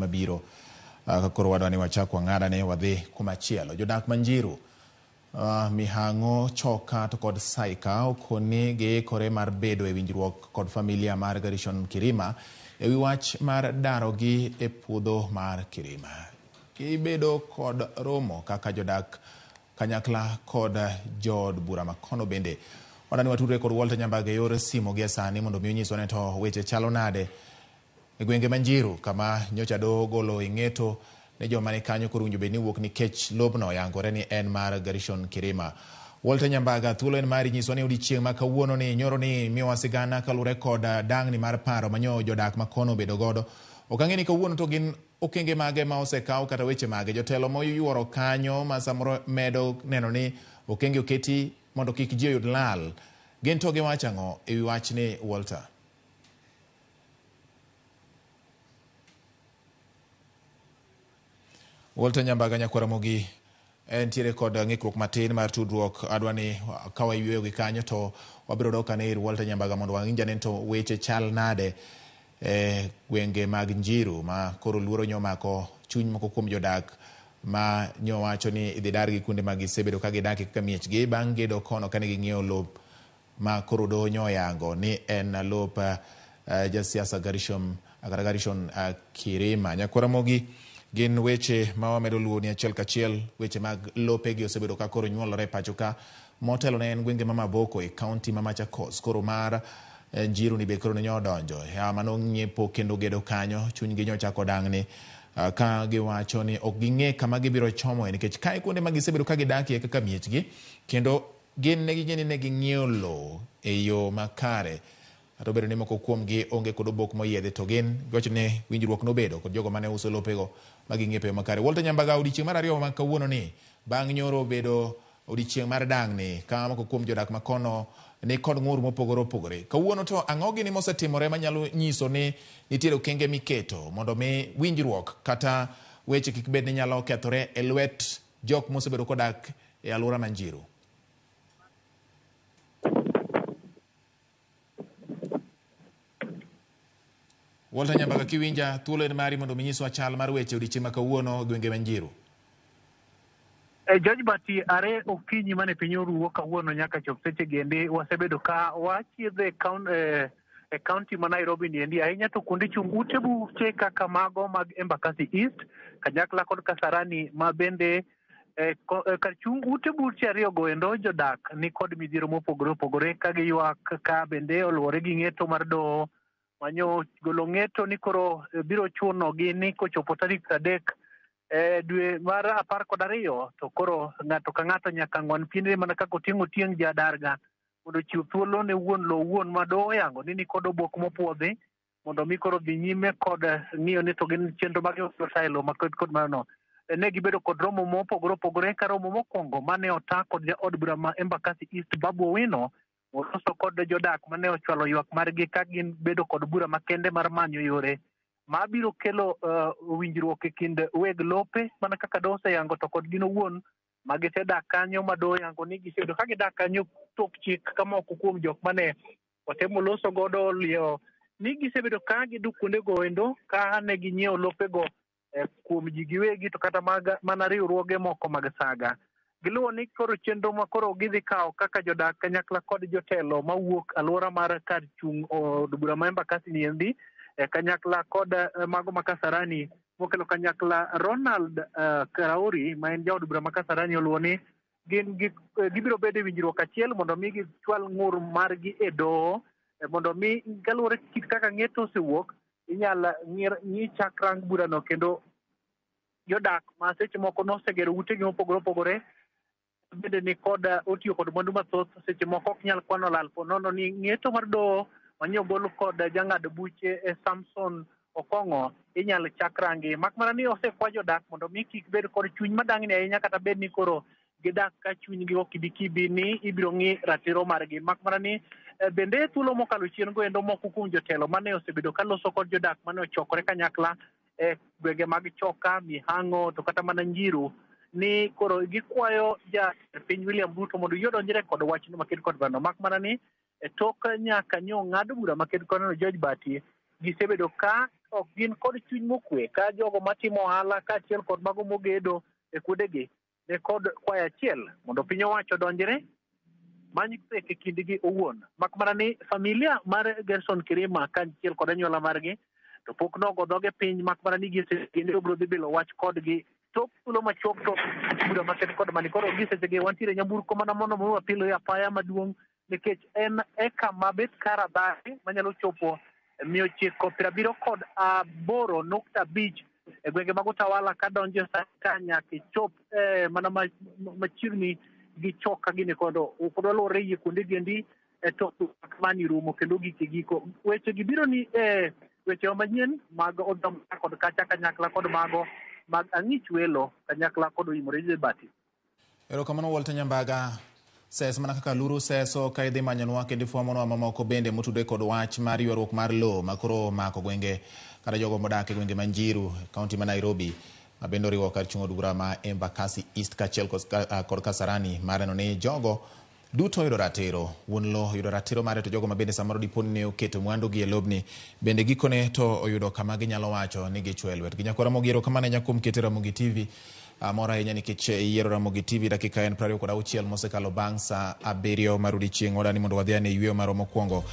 mabiro. Ka koro wadwa ni wachak wang'adane wadhi kumachielo. Jodak ma Njiru, Mihang'o, Choka to kod Saika okoni giikore mar bedo e winjruok kod familia mar Gerishon Kirima e wi wach mar darogi e puodho mar Kirima. Gibedo kod romo kaka jodak kanyakla kod jood bura makono bende. Wadwa ni watudre kod Walter Nyambaga e yor simo gie sani mondo mi onyiswa ni to weche chalo nade e gwenge ma Njiru kama nyocha doho ogolo ing'eto ne joma ni kanyo koro owinjo bed ni wuok nikech lobno oyangore ni en mar Gerishon Kirima. Walter Nyambaga, thuolo en mari, nyiswa ni odiechieng' ma kawuono ni nyoro ni miyowa sigana kaluwore kod dang'ni mar paro ma nyo jodak makono obedo godo. Ok ang'e ni kawuono to gin okenge mage ma osekaw kata weche mage jotelo moyuoro kanyo ma samoro medo neno ni okenge oketi mondo kik ji oyud lal. Gin to giwacho ang'o e wi wachni, Walter? Walter Nyambaga Nyakwaramogi entiere kod ng'ikruok matin mar tudruok. Adwa ni ka wayueyo gi kanyo to wabiro dok ane ir Walter Nyambaga mondo wang'inj ane to weche chal nade e gwenge mag Njiru ma koro luoro nyo mako chuny moko kuom jodak ma nyo wacho ni idhi dargi kuonde ma gisebedo ka gidakie kaka miechgi bang' gedo kono kane ging'iewo lop ma koro doho nyo oyango ni en lop jasiasa Gerishon Gerishon Kirima. Nyakwaramogi gin weche ma wamedo luwo ni achiel kachiel weche mag lopegi osebedo ka koro nyuolore e pacho ka. Motelo ne en gwenge ma Mavoko e kaunti ma Machakos. Koro mar Njiru ni be koro ne odonjo. Ya mano ng'iepo kendo gedo kanyo chunygi nyochako dang'ni ka giwacho ni ok ging'e kama gibiro chomoe nikech kae kuonde ma gisebedo ka gidakie kaka miechgi kendo gin ne ging'e ni ne ging'iewo lowo e yo makare. Kata obedo ni moko kuomgi onge kod obok moyiedhi to gin giwacho ni winjruok nobedo kod jogo mane uso lopego ma ging'iepo e yo makare. Walter Nyambaga, odiechieng' mar ariyo ma kawuono ni bang' nyoro bedo odiechieng' mar dang'ni ka moko kuom jodak makono ni kod ng'ur mopogore opogore. Kawuono to ang'o gini mosetimore manyalo nyiso ni nitiere okenge miketo mondo mi winjruok kata weche kik bed ni nyalo kethore e lwet jok mosebedo kodak e alwora ma Njiru? Walter Nyambaga, kiwinja, thuolo en mari mondo minyiswa chal mar weche odiechieng' ma kawuono e gwenge ma Njiru. George Bati, are okinyi mane piny oruwo kawuono nyaka chop seche gendi wasebedo ka wachiedho e kaunti ma Nairobi niendi ahinya to kuonde chung' ute buche kaka mago mag Embakasi East kanyakla kod Kasarani ma bende kar chung' ute buche ariyo go endo jodak ni kod midhiero mopogore opogore ka giywak ka bende oluwore gi ng'eto mar doho manyo golo ng'eto ni koro biro chuno gi ni kochopo tarik 30 dwe mar 12 to koro ng'ato ka ng'ato nyaka ng'wan piende mana kaka oting'o tieng' jadarga mondo ochiw thuolo ne wuon lowo wuon ma doho oyango ni nikod obok mopuodhi mondo mi koro dhi nyime kod ng'iyo ni to gin chenro mage mabiro tayo lowo makod kod mano. Ne gibedo kod romo mopogore opogore ka romo mokwongo mane ota kod jaod bura ma Embakasi East Babu Owino oloso kod jodak mane ochwalo ywak margi ka gin bedo kod bura makende mar manyo yore mabiro kelo winjruok e kind weg lope mana kaka doho oseyango to kod gin owuon ma gisedak kanyo ma doho oyango ni gisebedo ka gidak kanyo tok chik ka moko kuom jok mane otemo loso godo oliewo ni gisebedo ka giduk kuondego endo ka ne ginyiewo lopego kuom ji giwegi to kata mana riwruoge moko mag saga. Giluwo ni koro chenro ma koro gidhi kawo kaka jodak kanyakla kod jotelo mawuok alwora mar kar chung' od bura ma Embakasi niendi kanyakla kod mago ma Kasarani mokelo kanyakla Ronald Karauri ma en jaod bura ma Kasarani oluwo ni gin gibiro bedo e winjruok achiel mondo mi gichwal ng'ur margi e doho mondo mi kaluwore kit kaka ng'eto osewuok inyal ng'i chak rang burano kendo jodak ma seche moko nosegero utegi mopogore opogore bende ni kod otiyo kod mwandu mathoth seche moko ok nyal kwano lal po nono ni ng'eto mar doho manye ogol kod jang'ad buche Samson Okong'o inyal chak rangi mak mana ni osekwa jodak mondo mi kik bed kod chuny madang'ni ahinya kata bed ni koro gidak ka chunygi okibikibi ni ibiro ng'i ratiro margi mak mana ni bende thuolo mokalo chien go endo moko kuom jotelo mane osebedo ka loso kod jodak mane ochokore kanyakla e gwenge mag Choka, Mihang'o to kata mana Njiru ni koro gikwayo ja piny William Ruto mondo oyie odonjre kod wachno maked kod mano mak mana ni e tok nyaka nyo ng'ad bura maked kod mano George Bati gisebedo ka ok gin kod chuny mokwe ka jogo matimo ohala kaachiel kod mago mogedo e kuondegi ne kod kwayo achiel mondo piny owacho odonjre many pek e kindgi owuon. Mak mana ni familia mar Gerson Kirima kaachiel kod anyuola margi to pok nogo dhoge piny, mak mana ni gisechegi obiro dhi bilo wach kodgi tok thuolo machuok to bura maket kod mani. Koro gisechegi wantiere nyamburko mana mondo mi wapilo e apaya maduong' nikech en e kama bet kar adhari manyalo chopo 978.5 e gwenge mag Utawala kadonjo ka nyaka ichop mana machiegni gi choka gini kodo pod waluwore yie kuonde gendi e tok mani rumo kendo gik e giko weche gi biro ni e weche manyien mag odham kod kacha kanyakla kod mago mag ang'ich welo kanyakla kod oimore bati. Erokamano Walter Nyambaga. Ses mana kaka luru seso ka idhi manyonwa kendo ifwamonwa mamoko bende motudore kod wach mar ywaruok mar lowo makoro omako gwenge kata jogo modak e gwenge ma Njiru, kaunti ma Nairobi, ma bende oriwo kar chung' od bura ma Embakasi East kaachiel kod Kasarani mar neno ni jogo duto oyudo ratiro. Wuon lowo oyudo ratiro mare to jogo ma bende samoro dipo ni ne oketo mwandugi e lobni bende gikone to oyudo kama ginyalo wacho ni gichwe lwetgi. Nyakwar Ramogi, erokamano ahinya kuom keto Ramogi TV. Amor ahinya nikech iyiero Ramogi TV. Dakika en 26 mosekalo bang' saa 7 mar odiechieng'. Wadani mondo wadhi ane yweyo marwa mokwongo.